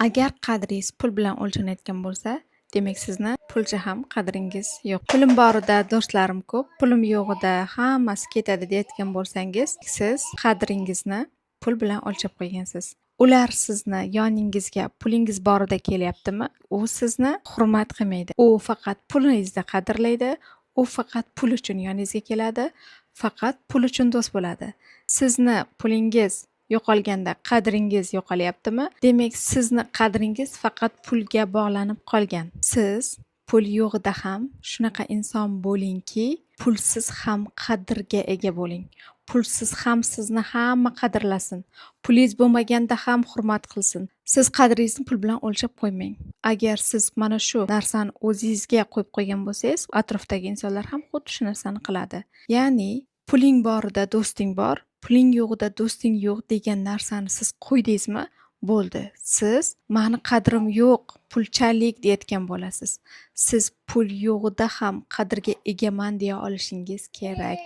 Agar qadringiz pul bilan o'lchanayotgan bo'lsa, demak, sizni pulcha ham qadringiz yo'q. Pulim borida do'stlarim ko'p, pulim yo'g'ida hammasi ketadi deyayotgan bo'lsangiz, siz qadringizni pul bilan o'lchab qo'ygansiz. Ular sizni yoningizga pulingiz borida kelyaptimi, u sizni hurmat qilmaydi. U faqat pulingizni qadrlaydi, u faqat pul uchun yoningizga keladi, faqat pul uchun do'st bo'ladi. Sizni pulingiz yo'qolganda qadringiz yo'qolyaptimi? Demak, sizni qadringiz faqat pulga bog'lanib qolgan. Siz pul yo'g'ida ham shunaqa inson bo'lingki, pulsiz ham qadrga ega bo'ling. Pulsiz ham sizni hamma qadrlasin. Pulingiz bo'lmaganda ham hurmat qilsin. Siz qadringizni pul bilan o'lchab qo'ymang. Agar siz mana shu narsani o'zingizga qo'yib qo'ygan bo'lsangiz, atrofdagi insonlar ham xuddi shu narsani qiladi. Ya'ni puling borida do'sting bor, puling yo'g'ida do'sting yo'q degan narsani siz qo'ydingizmi, bo'ldi. Siz mani qadrim yo'q, pulchalik deyayotgan bo'lasiz. Siz pul yo'g'ida ham qadrga egaman deya olishingiz kerak.